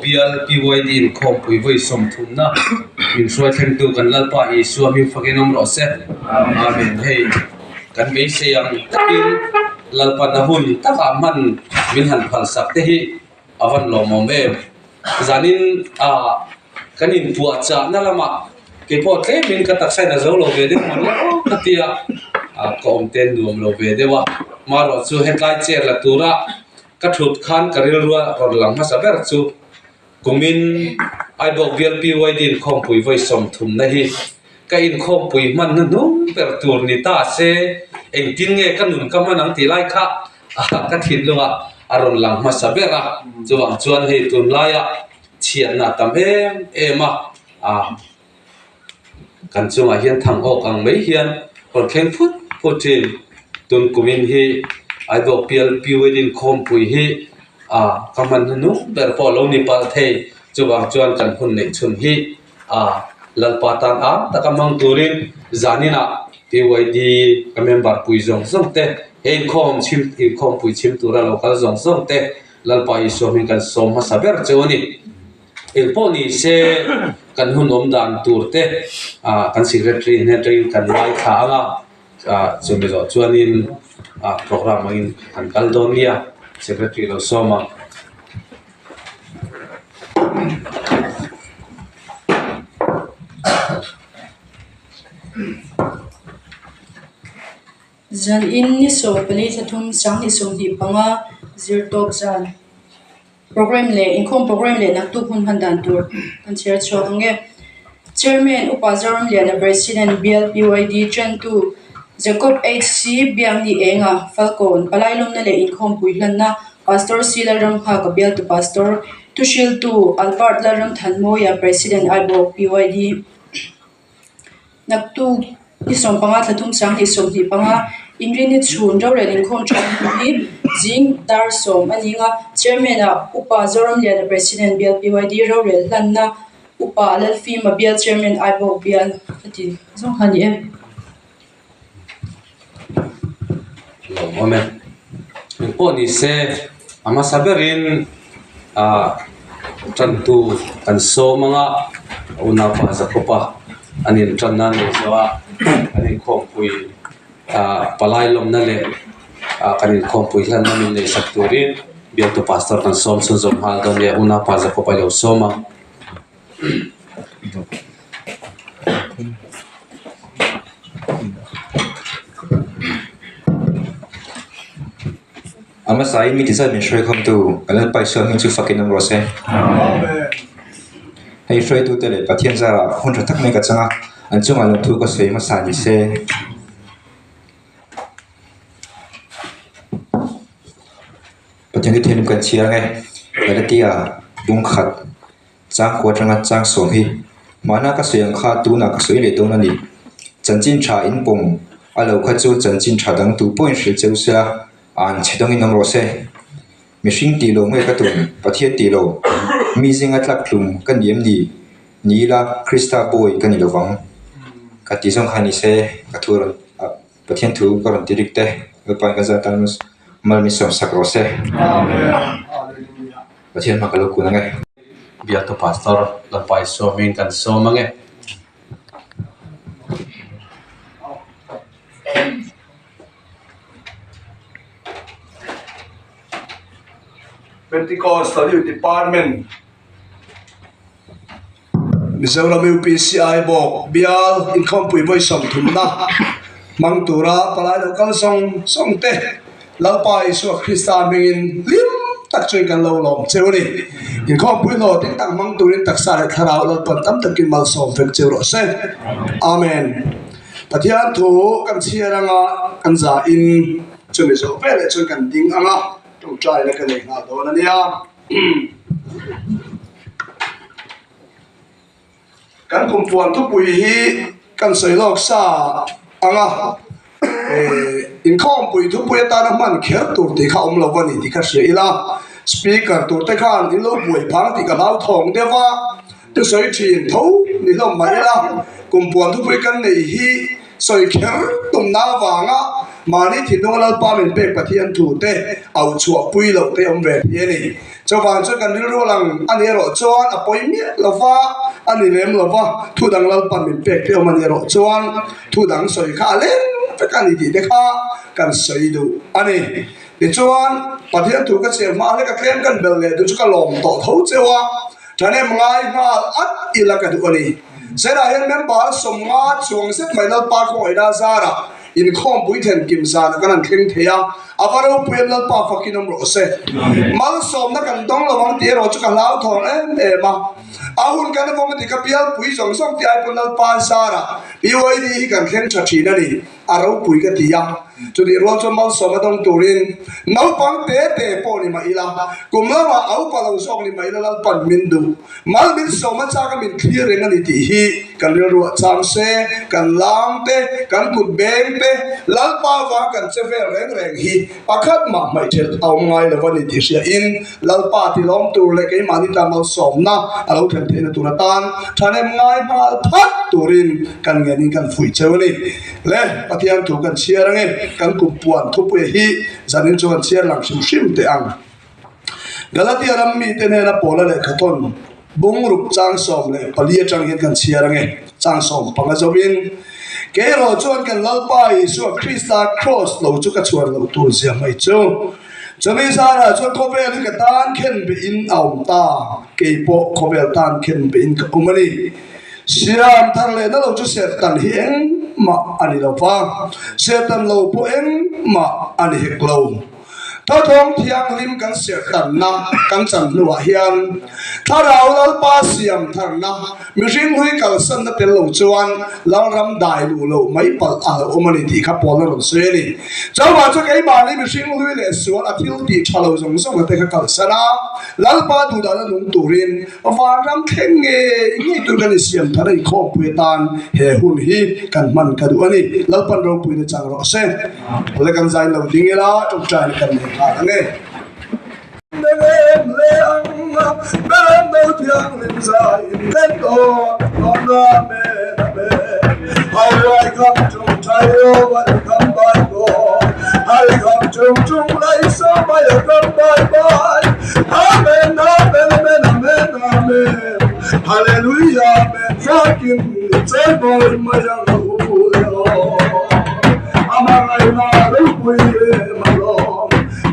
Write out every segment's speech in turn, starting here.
Bial PYD inkhawmpui vawi sawmthumna min hruai thlengtu kan Lalpa Isua hming fakin awm rawh se. Amen. Hei kan beisei ang takin Lalpan a hun takah hman min han phalsak te hi a van lawmawm em. Zanin ah kan inpuahchahna lamah keipawh tlemin ka taksa in a zo lo ve deuh mawn le aw ka tia ah ka awm te nuam lo ve deuh a. Marawh chu hetlai chair la tura ka thut khan ka rilrua rawn lang hmasa ber chu kumin Aibawk bial PYD inkhawmpui vawi sawmthumna hi ka inkhawmpui hman hnuhnung ber tur ni ta se engtin nge ka nun ka hman ang tih lai kha ka thinlungah a rawn lang hmasa ber a, chuvang chuan hei tunlaiah chhiatna a tam em em a, ah kan chungah hian thang awk ang mai hian rawn thleng phut phut thin. Tun kumin hi Aibawk pial PYD inkhawmpui hi ah ka hman hnuhnung ber pawh a lo ni palh thei, chuvang chuan kan hun neih chhun hi ah Lalpa tan am taka hmang turin zaninah PYD ka member pui zawng zawng te he inkhawm chhim inkhawmpui chhim tura lo kal zawng zawng te Lalpa Isua hming kan sawm hmasa ber chu a ni. Engpawh ni se kan hun awm dan tur te ah kan secretary hnen atangin kan ngaithla ang a ah chumi zawh chuanin ah programme angin kan kal dawn nia secretary lo sawm ang. Zan in ni 14 thla 3 sang 25 zirtawp zan program leh inkhawm program leh naktuk hun hman dan tur kan chhiar chhuak ang e. Chairman Upa Zoramliana President Bial PYD Tantu Jacob HC Biakni Enga Falkawn Palai lawmna leh inkhawmpui hlanna Pastor C Lalramnghaka Bialtu Pastor Thuhriltu Albert Lalramthanmawia President Aibawk PYD Naktuk ni 15 thla 3 sang 25 Inrini chhun rorel inkhawm tha hi zing dar 10 a ni ang a, Chairman ah Upa Zoramliana President Bial PYD rorel hlanna Upa Lalfima Bial Chairman Aibawk Bial a ti zawng kha a ni e. Lawmawm e. Engpawh ni se a hmasa berin ah tantu kan sawm ang a, unaupa Jakob-a an intanna a nei zo a, an inkhawmpui ah palai lawmna leh ah kan inkhawmpui hian a min neihsak turin bialtu pastor kan sawm chhunzawm nghal dawn nia unaupa Jakob-a i lo sawm ang. A hmasain mi tizat min hruai khawmtu kan Lalpa Isua hming chu fakin awm rawh se. Hei hruaitute leh Pathian zarah hun tha tak mai ka chang a, an chungah lawmthu ka sawi hmasa ni se. Pathian chu thianghlim kan chhiar ang e, Galatia bung khat chang kua atanga chang sawm hi mahna ka sawi ang kha tunah ka sawi leh dawn a ni. Chanchin tha in pawm a lo kha chu chanchin tha dang tu pawhin hrilh cheu sela an chhe dawngin awm rawh se. Mihring tih lo nge ka tum, Pathian tih lo, mi zinga tlak tlum ka ni em ni? Ni ila Krista bawi ka ni lovang. Ka tih zawng kha ni se ka thu rawn Pathian thu ka rawn ti rik te. Lalpa'n kan zat tan mal min sawm sak rawh se. Pathian hma ka lo kun ang e. Bialtu Pastor Lalpa Isua hmingin kan sawm ang e. Pentecostal Youth Department Mizoram UPCI bawk bial inkhawmpui vawi sawmthumna hmang tura palai lo kal zawng zawng te Lalpa Isua Krista hmingin hlim tak chuan kan lo lawm cheu a ni. Inkhawmpui hlawh ding tak hmang turin taksa leh thlarau Lalpan tam takin malsawm vek cheu rawh se. Amen. Pathian thu kan chhiar anga kan zahin chumi zawh veleh chuan kan ding anga tawngtaina ka nei nghal dawn a nia. Kan kumpuan thupui hi kan sawi lawk sa ang a, inkhawmpui thupui atana hman kher tur tih kha awm lo a ni tih kha hria ila, speaker tur te khan in lo buai phang tih ka hlauthawng deuh a, thusawi thin tho ni hlawm mai ila, kumpuan thupui kan nei hi sawi kher tumna avanga mahni thinlunga Lalpa min pek Pathian thu te auh chhuah pui loh te awm ve hi a ni. Chuvang chuan kan rilru lang a ni erawh chuan a pawi miah lo va, a ni lem lo va, thu dang Lalpa min pek te awm a ni erawh chuan thu dang sawi kha a leng vek a ni tih te kha kan sawi duh a ni. Tichuan, Pathian thu ka chhiar hma hlek a tlem kan bel leh duh chu ka lawm tawh tho cheu a, ṭhahnem ngai nghal at ila ka duh a ni. Senah hian member sawmnga chuang zet mai Lalpa khawngaihna zarah inkhawmpui then kim zanah kan han thleng thei a, a va ropui em Lalpa fakin awm rawh se. Malsawmna kan dawng lo ang tih erawh chu ka hlauthawng em em a, a hun kan vawng a ti ka bialpui zawng zawng tih ai pawn Lalpa zarah PYD hi kan thleng tha thin a ni. A ropui ka ti a, chutih rual chuan malsawm a dawng turin naupang te te pawh ni mah ila, kum lamah a upa lo zawk ni mah ila Lalpan min duh. Mal min sawm a chak a min thlir reng a ni tih hi kan rilruah chang se, kan lang te, kan kut beng te, Lalpa vang kan che vel reng reng hi pakhat mah hmaihthelh a awm ngai lo a ni tih hriain Lalpa tilawm tur leh keimahni tan malsawmna a lo thlen theihna tur atan thahnem ngai nghal phat turin kan ngenin kan fuih cheu a ni. Le, Pathian thu kan chhiar ange, kan kum puan thupuia hi zanin chu kan chhiar lang hrim hrim teh ang. Galatia ram mite hnena Paula lehkhathawn bungruk chang 14 atang hian kan chhiar ange, chang 15 zawin, Kei erawh chuan kan Lalpa Isua Krista Kraws lo chu ka chhuan loh tur zia mai chu. Chumi zarah chuan khawvel hi ka tan khen behin a awm ta, kei pawh khawvel tan khen behin ka awm a ni. Siam thar lehna lo chu Satan hi engmah a ni lo va, Satan lo pawh engmah a ni hek lo. Thawthawng thianghlim kan serhtanna kan chan hnuah hian Thlarau Lalpa siam tharna mihring hlui kalsanna tel lo chuan Lalram dai luh loh mai palh a lo awm a ni tih kha Paul a rawn sawi a ni. Chauhvah chu keimahni mihring hlui leh sual a thil tih tha lo zawng zawng te kha kalsan a, Lalpa duhdahna nung turin Vanram thleng ngei ngei tur kan insiam thar a inkhawmpui atan he hun hi kan hman ka duh a ni. Lalpan ropuina chang rawh se. Awle kan zain lo ding ila tawngtaina kan nei nghal ang e. Berem leh ang a, berem no thianghlim zaiin kan dawn dawn Amen Amen. Hauai kham chung thai aw an kham bai dawn, Hai kham chung chung lai sa mai a kham bai bai. Amen Amen Amen Amen Amen Hallelujah Amen Thakin ni chei bawi mai ang a u le aw. Amangaihna ropui em alawm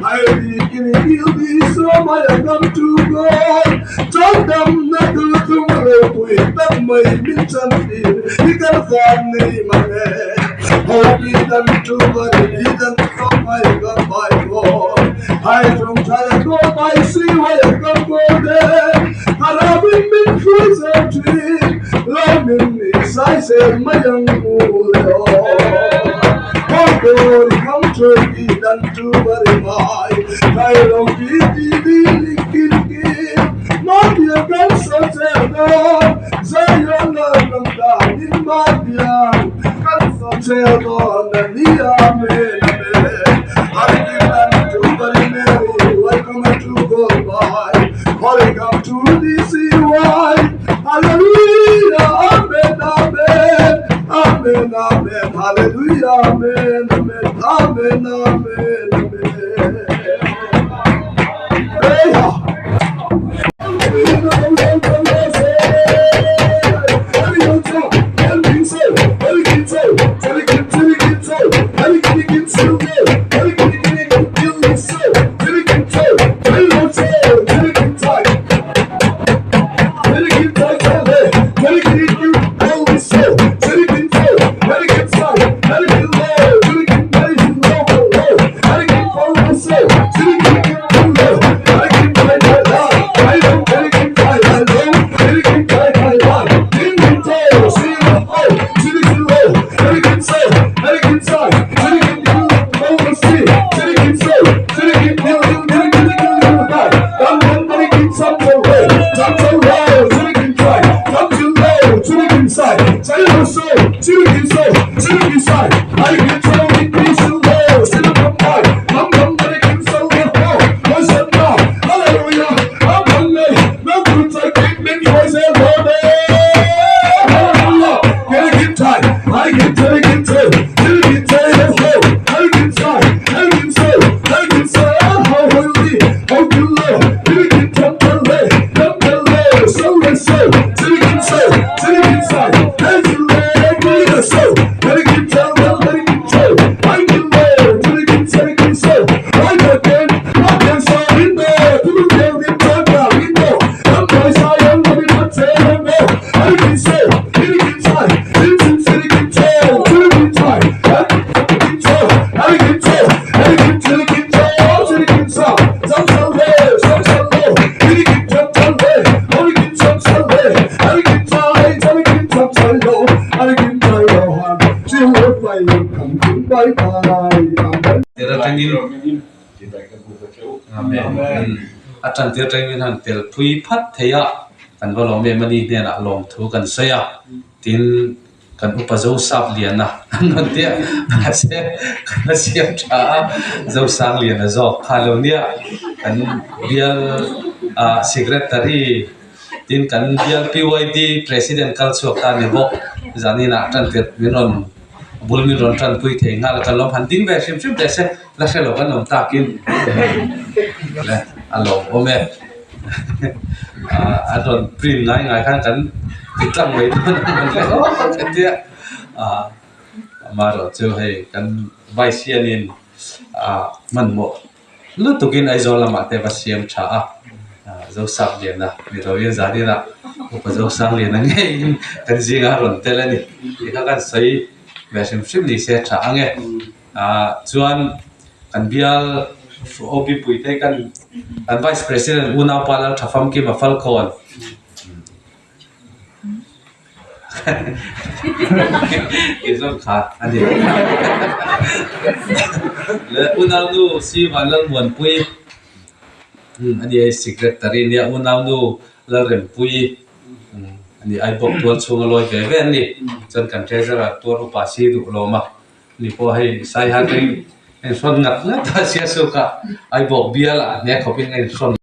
Ai bikin il di so mai a ngam tu goal Chawndam na tu thung ropui tak mai min chan tir hi kan van nei mang e Ho bi dan tu bari bi dan so mai ngam bai goal Ai trong thai a go bai si wai a ngam go de Harabin min thui zel thin Lo min ni sai zel mai ang u le aw Ho kham chui ki dan tu bari mai Thai lo ki ti di li ki ki Ma bia kan sa zel dawn Zion la ram ta din ma biang Kan sa zel dawn a ni amen amen Hari ki dan tu bari Mary Welcome to goodbye Holy come to the CY Hallelujah amen amen Amen amen Hallelujah amen amen amen. Amen, Amen, Amen. Hey ha! Tir atangin Amen. A tan tir atangin han tel pui phat thei a, kan va lawm em a ni hnenah lawmthu kan sawi a, tin kan upa Zosapliana an rawn ti a, mahse kan la siam tha a, Zosangliana zawk kha lo nia, kan bial ah secretary tin kan bial PYD president kal chhuak ta ni bawk, zaninah tan tirh min rawn bul min rawn tanpui thei nghal a, kan lawm han ding ve hrim hrim teh se, la hre lo kan awm takin le a lawmawm e. A rawn print ngai ngai khan kan ti tlang mai dawn a ni le aw ka tia amaherawh chu hei kan vice hianin hmanhmawh lutukin Aizawl lamah te va siam tha a Zosangliana ni loin zanin ah upa Zosangliana ngeiin kan zingah a rawn tel a ni tih kha kan sawi ve hrim hrim ni se tha ang e. Chuan kan bial OB puite kan kan Vice President unaupa Laltha Famkima Falkawn tih zawng kha a ni. Leh unaunu Sivan Lalmuanpui a ni a, Secretary nia unaunu Lalrempuii a ni a, Aibawk tual chhunga lawi ve ve an ni. Chuan kan Treasurer tuar upa si duh lawm a. Ni pawh hei Saiha te a inhrawn ngat ngat a, Siasuk ah Aibawk bial ah hne khawpin a inhrawn.